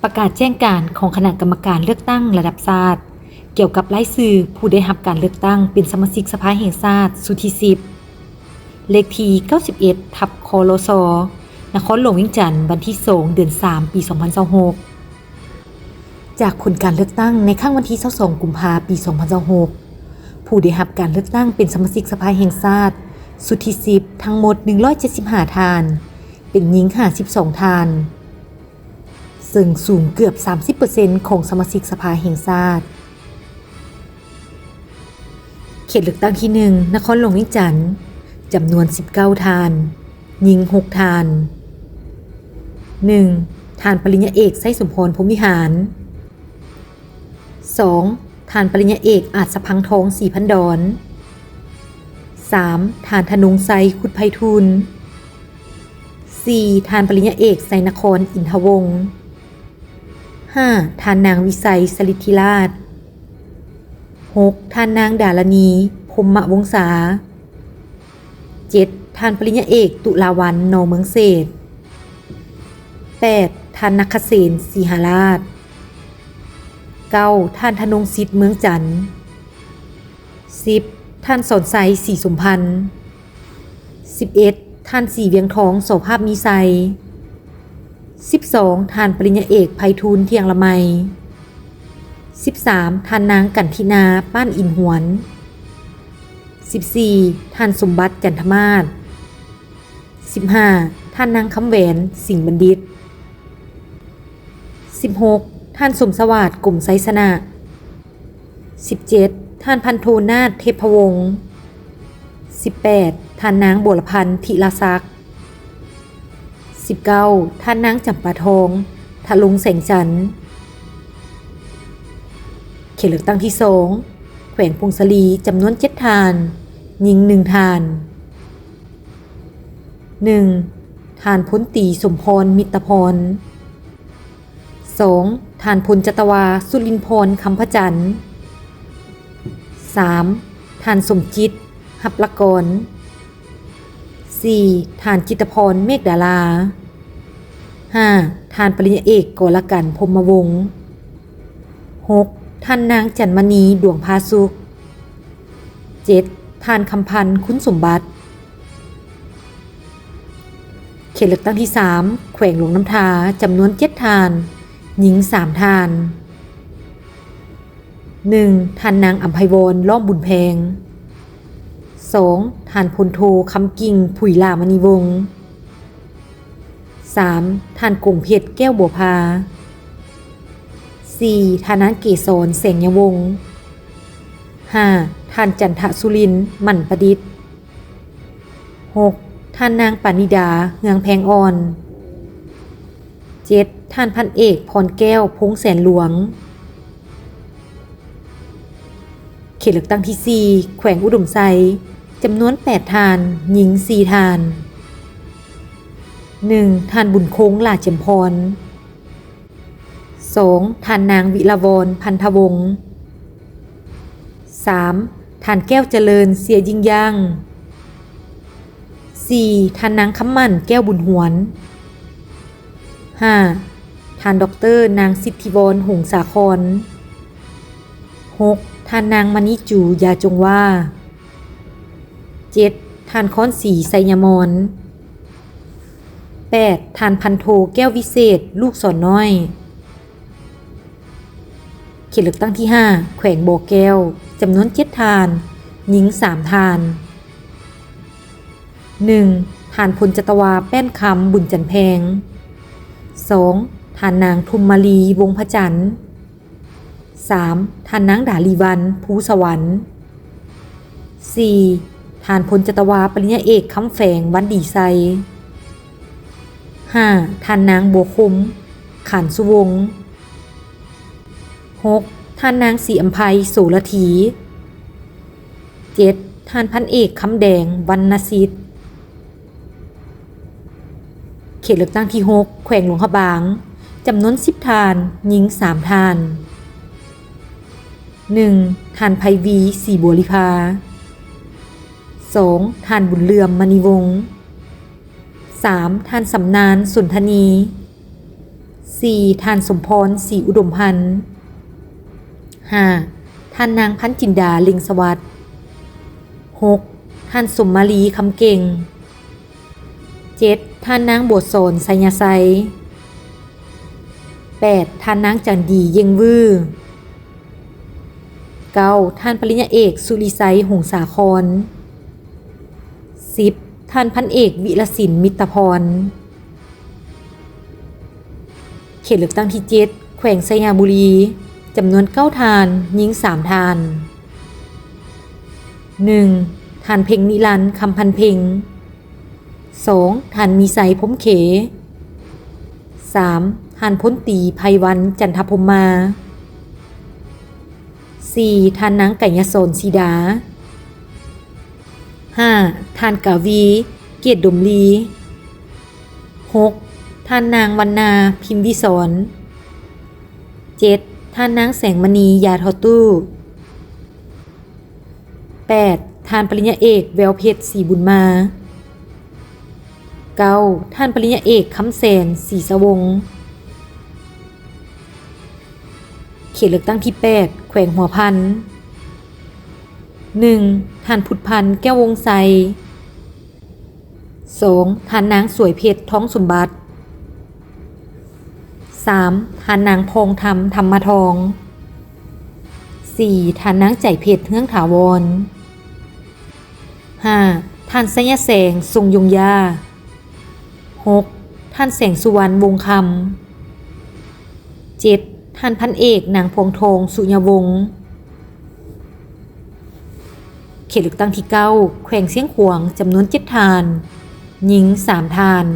ປະກາດແຈ້ງການຂອງຄະນະກຳມະການເລືອກຕັ້ງລະດັບຊາດ ກ່ຽວກັບລາຍຊື່ຜູ້ໄດ້ຮັບການເລືອກຕັ້ງເປັນສະມາຊິກສະພາແຫ່ງຊາດຊຸດທີສິບ ເລກທີເກົ້າສິບເອັດ ທັບ ຄລສ ນະຄອນຫຼວງວຽງຈັນ ວັນທີສອງ ເດືອນສາມ ປີສອງພັນຊາວຫົກ. ຈາກຜົນການເລືອກຕັ້ງໃນຄັ້ງວັນທີຊາວສອງ ກຸມພາ ປີສອງພັນຊາວຫົກ ຜູ້ໄດ້ຮັບການເລືອກຕັ້ງເປັນສະມາຊິກສະພາແຫ່ງຊາດຊຸດທີສິບ ທັງໝົດໜຶ່ງຮ້ອຍເຈັດສິບຫ້າທ່ານ, ເປັນຍິງຫ້າສິບສອງທ່ານ. ເຊິ່ງສູງເກືອບສາມສິບເປີເຊັນຂອງສະມາຊິກສະພາແຫ່ງຊາດ. ເຂດເລືອກຕັ້ງທີໜຶ່ງ ນະຄອນຫຼວງວຽງຈັນ ຈຳນວນສິບເກົ້າທ່ານ, ຍິງຫົກທ່ານ. ໜຶ່ງ ທ່ານປະລິນຍາເອກ ໄຊສົມພອນ ພົມວິຫານ. ສອງ ທ່ານປະລິນຍາເອກ ອາດສະພັງທອງ ສີພັນດອນ. ສາມ ທ່ານທະນົງໄຊ ຄຸດໄພທູນ. ສີ່ ທ່ານປະລິນຍາເອກ ໄຊນະຄອນ ອິນທະວົງ. ຫ້າ ທ່ານນາງວິໄຊ ສະລິດທິລາດ. ຫົກ ທ່ານນາງດາລະນີ ພົມມະວົງສາ. ເຈັດ ທ່ານປະລິນຍາເອກ ຕຸລາວັນ ນ ເມືອງເສດ. ແປດ ທ່ານນັກຂະເສນ ສີຫາລາດ. ເກົ້າ ທ່ານທະນົງສິດ ເມືອງຈັນ. ສິບ ທ່ານສອນໄຊ ສີສົມພັນ. ສິບເອັດ ທ່ານສີວຽງທອງ ສໍພາບມີໄຊ. ສິບສອງ ທ່ານປະລິນຍາເອກ ໄພທູນ ທ່ຽງລະໄມ. ສິບສາມ ທ່ານນາງ ກັນທິນາ ປ້ານອິນຫວນ. ສິບສີ່ ທ່ານສົມບັດ ຈັນທະມາດ. ສິບຫ້າ ທ່ານນາງ ຄຳແຫວນ ສິງບັນດິດ. ສິບຫົກ ທ່ານສົມສະຫວາດ ກົມໄຊຊະນະ. ສິບເຈັດ ທ່ານພັນໂທ ນາດ ເທບພະວົງ. ສິບແປດ ທ່ານນາງ ບົວລະພັນ ທິລາສັກ. ສິບເກົ້າ ທ່ານນາງ ຈຳປາທອງ ທະລົງແສງຈັນ. ເຂດເລືອກຕັ້ງທີສອງ ແຂວງຜົ້ງສາລີ ຈຳນວນເຈັດທ່ານ, ຍິງໜຶ່ງທ່ານ. ໜຶ່ງ ທ່ານພົນຕີ ສົມພອນ ມິດຕະພອນ. ສອງ ທ່ານພົນຈັດຕະວາ ສຸລິນພອນ ຄຳພະຈັນ. ສາມ ທ່ານສົມຈິດ ຮັບລະກອນ. ສີ່ ທ່ານຈິດຕະພອນ ເມກດາລາ. ຫ້າ ທ່ານປະລິນຍາເອກ ກໍລະກັນ ພົມມະວົງ. ຫົກ ທ່ານນາງ ຈັນມະນີ ດວງພາສຸກ. ເຈັດ ທ່ານຄຳພັນ ຄຸນສົມບັດ. ເຂດເລືອກຕັ້ງທີສາມ ແຂວງຫຼວງນ້ຳທາ ຈຳນວນເຈັດທ່ານ, ຍິງສາມທ່ານ. ໜຶ່ງ ທ່ານນາງ ອຳໄພວອນ ລ້ອມບຸນແພງ. ສອງ ທ່ານພົນໂທ ຄຳກິ່ງ ຜຸຍຫຼ້າມະນີວົງ. ສາມ ທ່ານກົງເພັດ ແກ້ວບົວພາ. ສີ່ ທ່ານນາງ ເກສອນ ແສງຍະວົງ. ຫ້າ ທ່ານ ຈັນທະສຸລິນ ໝັ້ນປະດິດ. ຫົກ ທ່ານນາງ ປານິດາ ເຮືອງແພງອ່ອນ. ເຈັດ ທ່ານພັນເອກ ພອນແກ້ວ ພົງແສນຫຼວງ. ເຂດເລືອກຕັ້ງທີສີ່ ແຂວງອຸດົມໄຊ ຈຳນວນແປດທ່ານ, ຍິງສີ່ທ່ານ. ໜຶ່ງ ທ່ານ ບຸນຄົງ ຫຼ້າຈຽມພອນ. ສອງ ທ່ານນາງ ວິລະວອນ ພັນທະວົງ. ສາມ ທ່ານ ແກ້ວຈະເລີນ ເຊຍຍິ່ງຢ່າງ. ສີ່ ທ່ານນາງ ຄຳໝັ້ນ ແກ້ວບຸນຫວນ. ຫ້າ ທ່ານ ດອກເຕີ ນາງ ສິດທິວອນ ຫົງສາຄອນ. ຫົກ ທ່ານນາງ ມະນີຈູ ຢາຈົງວາ. ເຈັດ ທ່ານ ຄອນສີ ໄຊຍະມອນ. ແປດ ທ່ານ ພັນໂທ ແກ້ວວິເສດ ລູກສອນນ້ອຍ. ເຂດເລືອກຕັ້ງທີຫ້າ ແຂວງບໍ່ແກ້ວ ຈຳນວນເຈັດທ່ານ, ຍິງສາມທ່ານ. ໜຶ່ງ ທ່ານ ພົນຈັດຕະວາ ແປ້ນຄຳ ບຸນຈັນແພງ. ສອງ ທ່ານນາງ ທຸມມາລີ ວົງພະຈັນ. ສາມ ທ່ານນາງ ດາລີວັນ ພູສະຫວັນ. ສີ່ ທ່ານພົນຈັດຕະວາ ປະລິນຍາເອກ ຄຳແຝງ ວັນດີໄຊ. ຫ້າ ທ່ານນາງ ບົວຄົມ ຂັນສຸວົງ. ຫົກ ທ່ານນາງ ສີອຳໄພ ໂສລະຖີ. ເຈັດ ທ່ານພັນເອກ ຄຳແດງ ວັນນະສິດ. ເຂດເລືອກຕັ້ງທີຫົກ ແຂວງຫຼວງພະບາງ ຈຳນວນສິບທ່ານ, ຍິງສາມທ່ານ. ໜຶ່ງ ທ່ານ ໄພວີ ສີບົວລິພາ. ສອງ ທ່ານ ບຸນເຫຼືອມ ມະນີວົງ. ສາມ ທ່ານ ສຳນານ ສົນທະນີ. ສີ່ ທ່ານ ສົມພອນ ສີອຸດົມພັນ. ຫ້າ ທ່ານນາງ ພັນຈິນດາ ເລັ່ງສະຫວັດ. ຫົກ ທ່ານ ສົມມາລີ ຄຳເກັ່ງ. ເຈັດ ທ່ານນາງ ບົວສອນ ໄຊຍະໄຊ. ແປດ ທ່ານນາງ ຈັນດີ ເຢັງວື. ເກົ້າ ທ່ານ ປະລິນຍາເອກ ສຸລິໄຊ ຫົງສາຄອນ. ສິບ ທ່ານ ພັນເອກ ວິລະສິນ ມິດຕະພອນ. ເຂດເລືອກຕັ້ງທີເຈັດ ແຂວງໄຊຍະບູລີ, ຈຳນວນເກົ້າທ່ານ, ຍິງສາມທ່ານ. ໜຶ່ງ ທ່ານ ເພັງນິລັນ ຄຳພັນເພັງ. ສອງ ທ່ານ ມີໄຊ ພົມເຂ. ສາມ ທ່ານ ພົນຕີ ໄພວັນ ຈັນທະພົມມາ. ສີ່ ທ່ານນາງ ໄກຍະສອນ ສີດາ. ຫ້າ ທ່ານ ກາວີ ກຽດດົມລີ. ຫົກ ທ່ານນາງ ວັນນາ ພິມວິສອນ. ເຈັດ ທ່ານນາງ ແສງມະນີ ຢາທໍຕູ້. ແປດ ທ່ານ ປະລິນຍາເອກ ແວວເພັດ ສີບຸນມາ. ເກົ້າ ທ່ານ ປະລິນຍາເອກ ຄຳແສນ ສີສະວົງ. ເຂດເລືອກຕັ້ງທີແປດ ແຂວງຫົວພັນ, ໜຶ່ງ ທ່ານ ພຸດພັນ ແກ້ວວົງໄຊ. ສອງ ທ່ານນາງ ສວຍເພັດ ທອງສົມບັດ. ສາມ ທ່ານນາງ ພອງທຳ ທຳມະທອງ. ສີ່ ທ່ານນາງ ໃຈເພັດ ເຮືອງຖາວອນ. ຫ້າ ທ່ານ ໄຊຍະແສງ ຊົງຍົງຢາ. ຫົກ ທ່ານ ແສງສຸວັນ ວົງຄຳ. ເຈັດ ທ່ານ ພັນເອກ ນາງ ພວງທອງ ສຸຍະວົງ. ເຂດເລືອກຕັ້ງທີເກົ້າ ແຂວງຊຽງຂວາງ, ຈຳນວນເຈັດທ່ານ, ຍິງສາມທ່ານ.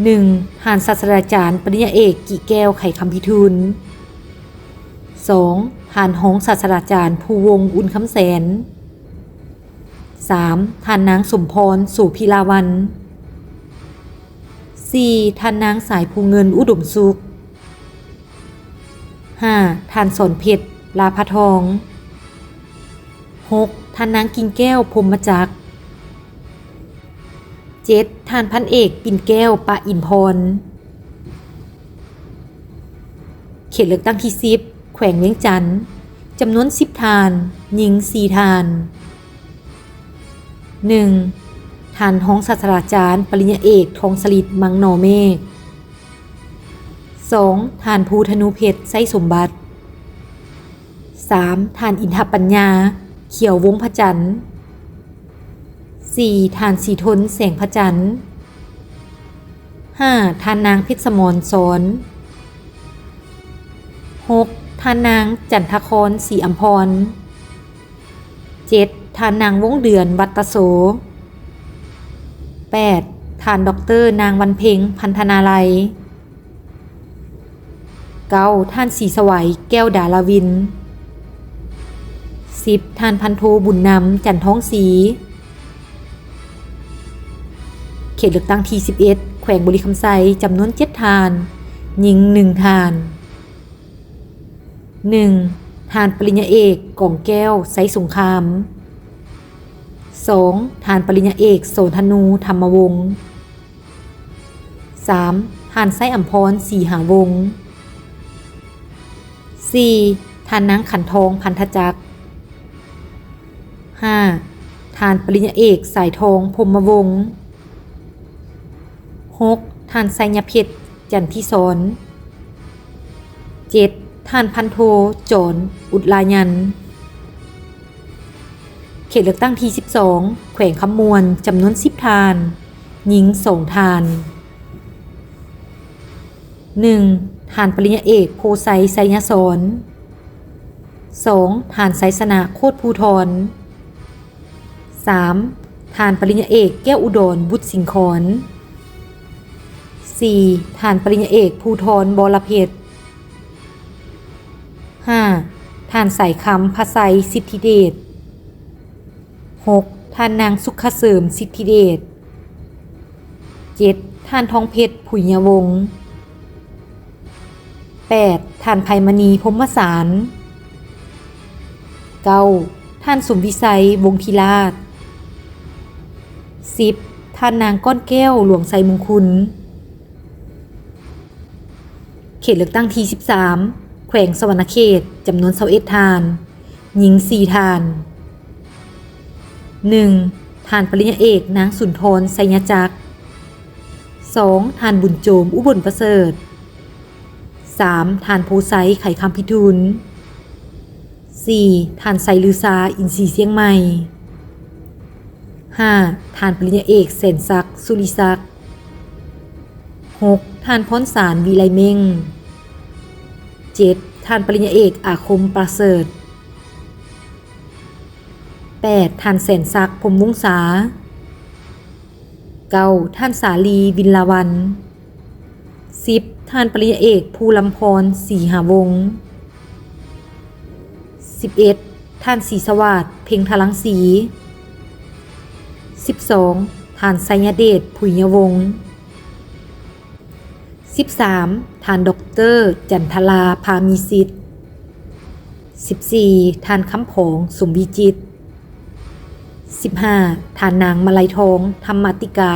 ໜຶ່ງ ທ່ານ ສາດສະດາຈານ ປະລິນຍາເອກ ກິແກ້ວ ໄຂຄຳພິທູນ. ສອງ ທ່ານ ຮອງສາດສະດາຈານ ພູວົງ ອຸ່ນຄຳແສນ. ສາມ ທ່ານນາງ ສົມພອນ ໂສພິລາວັນ. ສີ່ ທ່ານນາງ ສາຍພູເງິນ ອຸດົມສຸກ. ຫ້າ ທ່ານ ສອນເພັດ ລາພະທອງ. ຫົກ ທ່ານນາງ ກິ່ງແກ້ວ ພົມມະຈັກ. ເຈັດ ທ່ານ ພັນເອກ ປິ່ນແກ້ວ ປະອິນພອນ. ເຂດເລືອກຕັ້ງທີສິບ ແຂວງວຽງຈັນ, ຈຳນວນສິບທ່ານ, ຍິງສີ່ທ່ານ. ໜຶ່ງ ທ່ານຮອງສາດສະດາຈານ ປະລິນຍາເອກ ທອງສະລິດ ມັງນໍເມກ. ສອງ ທ່ານ ພູທະນູເພັດ ໄຊສົມບັດ. ສາມ ທ່ານ ອິນທະປັນຍາ ຂຽວວົງພະຈັນ. ສີ່ ທ່ານ ສີທົນ ແສງພະຈັນ. ຫ້າ ທ່ານນາງ ເພັດສະໝອນ ສອນ. ຫົກ ທ່ານນາງ ຈັນທະຄອນ ສີອຳພອນ. ເຈັດ ທ່ານນາງ ວົງເດືອນ ວັດຕະໂສ. ແປດ ທ່ານ ດອກເຕີ ນາງ ວັນເພັງ ພັນທະນາໄລ. ເກົ້າ ທ່ານ ສີສະໄຫວ ແກ້ວດາລາວິນ. ສິບ ທ່ານ ພັນໂທ ບຸນນຳ ຈັນທອງສີ. ເຂດເລືອກຕັ້ງທີສິບເອັດ ແຂວງບໍລິຄຳໄຊ, ຈຳນວນເຈັດທ່ານ, ຍິງໜຶ່ງທ່ານ. ໜຶ່ງ ທ່ານ ປະລິນຍາເອກ ກອງແກ້ວ ໄຊສົງຄາມ. ສອງ ທ່ານ ປະລິນຍາເອກ ໂສນທະນູ ທຳມະວົງ. ສາມ ທ່ານ ໄຊອຳພອນ ສີຫາວົງ. ສີ່ ທ່ານນາງ ຂັນທອງ ພັນທະຈັກ. ຫ້າ ທ່ານ ປະລິນຍາເອກ ສາຍທອງ ພົມມະວົງ. ຫົກ ທ່ານ ໄຊຍະເພັດ ຈັນທິສອນ. ເຈັດ ທ່ານ ພັນໂທ ຈອນ ອຸດລາຍັນ. ເຂດເລືອກຕັ້ງທີສິບສອງ ແຂວງຄຳມ່ວນ, ຈຳນວນສິບທ່ານ, ຍິງສອງທ່ານ. ໜຶ່ງ ທ່ານ ປະລິນຍາເອກ ໂພໄຊ ໄຊຍະສອນ. ສອງ ທ່ານ ໄຊຊະນະ ໂຄດພູທອນ. ສາມ ທ່ານ ປະລິນຍາເອກ ແກ້ວອຸດອນ ບຸດສິງຂອນ. ສີ່ ທ່ານ ປະລິນຍາເອກ ພູທອນ ວໍລະເພັດ. ຫ້າ ທ່ານ ສາຍຄຳ ພະໄຊ ສິດທິເດດ. ຫົກ ທ່ານນາງ ສຸກຄະເສີມ ສິດທິເດດ. ເຈັດ ທ່ານ ທອງເພັດ ຜຸຍຍະວົງ. ແປດ ທ່ານ ໄພມະນີ ພົມມະສານ. ເກົ້າ ທ່ານ ສົມວິໄຊ ວົງທິລາດ. ສິບ ທ່ານນາງ ກ້ອນແກ້ວ ຫຼວງໄຊມຸງຄຸນ. ເຂດເລືອກຕັ້ງທີສິບສາມ ແຂວງສະຫວັນນະເຂດ ຈຳນວນຊາວເອັດທ່ານ, ຍິງສີ່ທ່ານ. ໜຶ່ງ ທ່ານປະລິນຍາເອກ ນາງສຸນທອນ ໄຊຍະຈັກ. ສອງ ທ່ານບຸນໂຈມ ອຸບົນປະເສີດ. ສາມ ທ່ານໂພໄຊ ໄຂຄຳພິທູນ. ສີ່ ທ່ານໄຊລືຊາ ອິນຊີຊຽງໃໝ່. ຫ້າ ທ່ານປະລິນຍາເອກ ແສນສັກ ສຸລິສັກ. ຫົກ ທ່ານພອນສານ ວິໄລເມັງ. ເຈັດ ທ່ານປະລິນຍາເອກ ອາຄົມ ປະເສີດ. ແປດ ທ່ານແສນສັກ ພົມວົງສາ. ເກົ້າ ທ່ານສາລີ ວິນລາວັນ. ສິບ ທ່ານປະລິນຍາເອກ ພູລຳພອນ ສີຫາວົງ. ສິບເອັດ ທ່ານສີສະຫວາດ ເພັງທະລັງສີ. ສິບສອງ ທ່ານໄຊຍະເດດ ຜຸຍຍະວົງ. ສິບສາມ ທ່ານ ດອກເຕີ ຈັນທະລາ ພາມີສິດ. ສິບສີ່ ທ່ານ ຄຳຜອງ ສົມວິຈິດ. ສິບຫ້າ ທ່ານນາງ ມະໄລທອງ ທຳມະຕິກາ.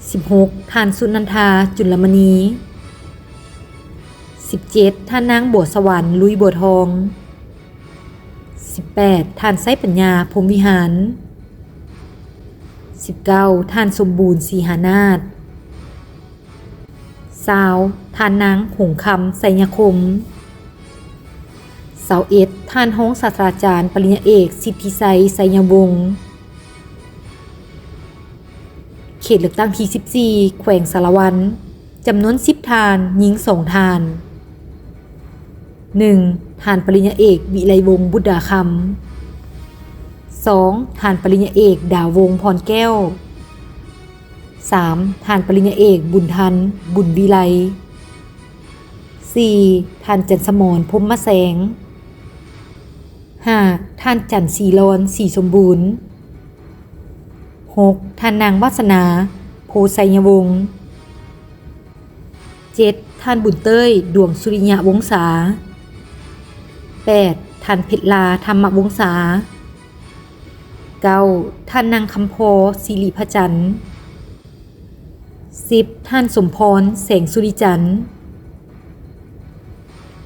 ສິບຫົກ ທ່ານ ສຸນັນທາ ຈຸນລະມະນີ. ສິບເຈັດ ທ່ານນາງ ບົວສະຫວັນ ລຸຍບົວທອງ. ສິບແປດ ທ່ານ ໄຊປັນຍາ ພົມວິຫານ. ສິບເກົ້າ ທ່ານ ສົມບູນ ສີຫານາດ. ຊາວ ທ່ານນາງ ຫົງຄຳ ໄຊຍະຄົມ. ຊາວເອັດ ທ່ານຮອງສາດສະດາຈານ ປະລິນຍາເອກ ສິດທິໄຊ ໄຊຍະວົງ. ເຂດເລືອກຕັ້ງທີສິບສີ່ ແຂວງສາລະວັນ ຈຳນວນສິບທ່ານ, ຍິງສອງທ່ານ. ໜຶ່ງ ທ່ານປະລິນຍາເອກ ວິໄລວົງ ບຸດດາຄຳ. ສອງ ທ່ານປະລິນຍາເອກ ດາວົງ ພອນແກ້ວ. ສາມ ທ່ານປະລິນຍາເອກ ບຸນທັນ ບຸນວິໄລ. ສີ່ ທ່ານ ຈັນສະໝອນ ພົມມະແສງ. ຫ້າ ທ່ານ ຈັນສີລອນ ສີສົມບູນ. ຫົກ ທ່ານນາງ ວາສະໜາ ໂພໄຊຍະວົງ. ເຈັດ ທ່ານ ບຸນເຕີຍ ດວງສຸລິຍະວົງສາ. ແປດ ທ່ານ ເພັດລາ ທຳມະວົງສາ. ເກົ້າ ທ່ານນາງ ຄຳພໍ ສິລິພະຈັນ. ສິບ ທ່ານ ສົມພອນ ແສງສຸລິຈັນ.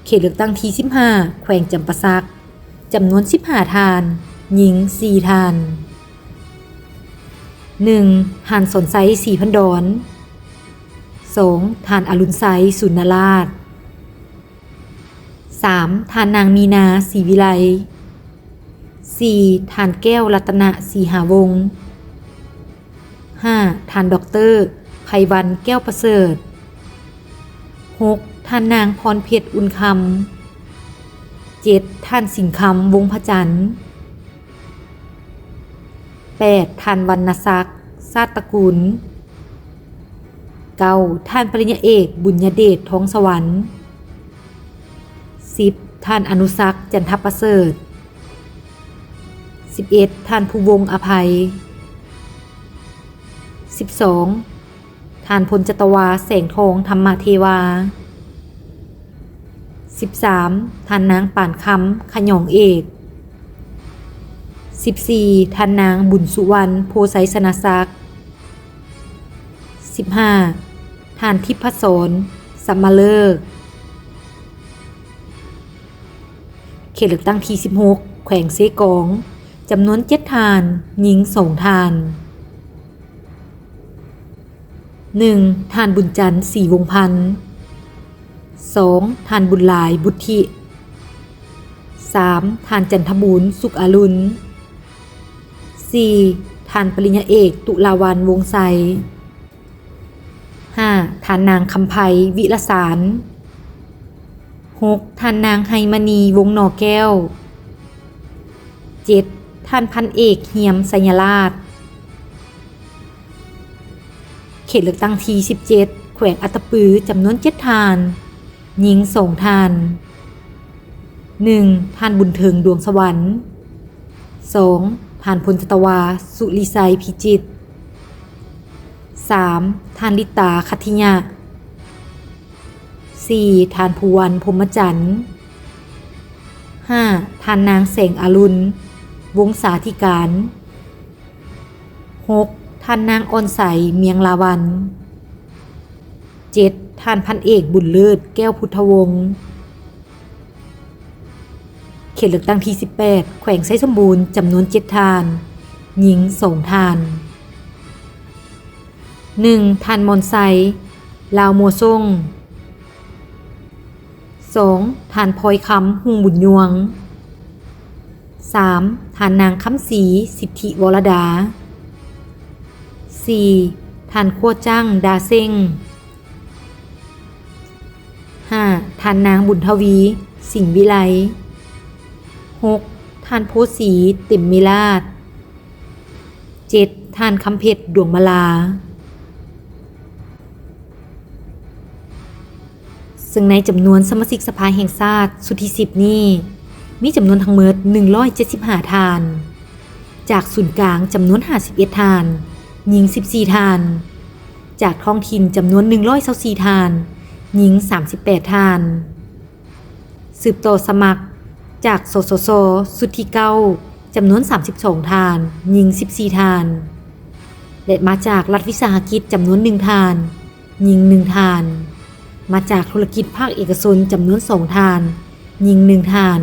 ເຂດເລືອກຕັ້ງທີສິບຫ້າ ແຂວງຈຳປາສັກ ຈຳນວນສິບຫ້າທ່ານ, ຍິງສີ່ທ່ານ. ໜຶ່ງ ທ່ານ ສອນໄຊ ສີພັນດອນ. ສອງ ທ່ານ ອະລຸນໄຊ ສູນນະລາດ. ສາມ ທ່ານນາງ ມີນາ ສີວິໄລ. ສີ່ ທ່ານ ແກ້ວ ລັດຕະນະ ສີຫາວົງ. ຫ້າ ທ່ານ ດອກເຕີ ໄພວັນ ແກ້ວປະເສີດ. ຫົກ ທ່ານນາງ ພອນເພັດ ອຸ່ນຄຳ. ເຈັດ ທ່ານ ສິງຄຳ ວົງພະຈັນ. ແປດ ທ່ານ ວັນນະສັກ ຊາດຕະກຸນ. ເກົ້າ ທ່ານປະລິນຍາເອກ ບຸນຍະເດດ ທອງສະຫວັນ. ສິບ ທ່ານ ອະນຸສັກ ຈັນທະປະເສີດ. ສິບເອັດ ທ່ານ ພູວົງ ອະໄພ. ສິບສອງ ທ່ານ ພົນຈັດຕະວາ ແສງທອງ ທຳມະເທວາ. ສິບສາມ ທ່ານນາງ ປານຄຳ ຂະຫຍອງເອກ. ສິບສີ່ ທ່ານນາງ ບຸນສຸວັນ ໂພໄຊຊະນະສັກ. ສິບຫ້າ ທ່ານ ທິບພະສອນ ສະມະເລີກ. ເຂດເລືອກຕັ້ງທີສິບຫົກ ແຂວງເຊກອງ ຈຳນວນເຈັດທ່ານ, ຍິງສອງທ່ານ. ໜຶ່ງ ທ່ານ ບຸນຈັນ ສີວົງພັນ. ສອງ ທ່ານ ບຸນຫຼາຍ ບຸດທິ. ສາມ ທ່ານ ຈັນທະບູນ ສຸກອາລຸນ. ສີ່ ທ່ານ ປະລິນຍາເອກ ຕຸລາວັນ ວົງໄຊ. ຫ້າ ທ່ານນາງ ຄຳໄພ ວິລະສານ. ຫົກ ທ່ານນາງ ໄຮມະນີ ວົງໜໍແກ້ວ. ເຈັດ ທ່ານ ພັນເອກ ຮຽມ ໄຊຍະລາດ. ເຂດເລືອກຕັ້ງທີສິບເຈັດ ແຂວງອັດຕະປື ຈຳນວນເຈັດທ່ານ, ຍິງສອງທ່ານ. ໜຶ່ງ ທ່ານ ບຸນເຖິງ ດວງສະຫວັນ. ສອງ ທ່ານ ພົນຈັດຕະວາ ສຸລິໄຊ ພິຈິດ. ສາມ ທ່ານ ລິດຕາ ຄັດທິຍະ. ສີ່ ທ່ານ ພູວັນ ພົມມະຈັນ. ຫ້າ ທ່ານນາງ ແສງອາລຸນ ວົງສາທິການ. ຫົກ ທ່ານນາງ ອ່ອນໃສ ມຽງລາວັນ. ເຈັດ ທ່ານພັນເອກ ບຸນເລີດ ແກ້ວພຸດທະວົງ. ເຂດເລືອກຕັ້ງທີສິບແປດ ແຂວງໄຊສົມບູນ ຈຳນວນເຈັດທ່ານ, ຍິງສອງທ່ານ. ໜຶ່ງ ທ່ານ ມອນໄຊ ລາວມົວສົງ. ສອງ ທ່ານ ພອຍຄຳ ຮຸ່ງບຸນຍວງ. ສາມ ທ່ານ ນາງ ຄຳສີ ສິດທິວໍລະດາ. ສີ່ ທ່ານ ຂົວຈັງ ດາເສັງ. ຫ້າ ທ່ານ ນາງ ບຸນທະວີ ສິງວິໄລ. ຫົກ ທ່ານ ໂພສີ ເຕັມມີລາດ. ເຈັດ ທ່ານ ຄຳເພັດ ດວງມາລາ. ເຊິ່ງໃນຈຳນວນສະມາຊິກສະພາແຫ່ງຊາດຊຸດທີສິບນີ້ ມີຈຳນວນທັງໝົດໜຶ່ງຮ້ອຍເຈັດສິບຫ້າທ່ານ, ຈາກສູນກາງຈຳນວນຫ້າສິບເອັດທ່ານ, ຍິງສິບສີ່ທ່ານ, ຈາກທ້ອງຖິ່ນຈຳນວນໜຶ່ງຮ້ອຍຊາວສີ່ທ່ານ, ຍິງສາມສິບແປດທ່ານ. ສືບຕໍ່ສະໝັກຈາກ ສສຊ ຊຸດທີເກົ້າ ຈຳນວນສາມສິບສອງທ່ານ, ຍິງສິບສີ່ທ່ານ ແລະ ມາຈາກລັດວິສາຫະກິດຈຳນວນໜຶ່ງທ່ານ, ຍິງໜຶ່ງທ່ານ, ມາຈາກທຸລະກິດພາກເອກະຊົນຈຳນວນສອງທ່ານ, ຍິງໜຶ່ງທ່ານ.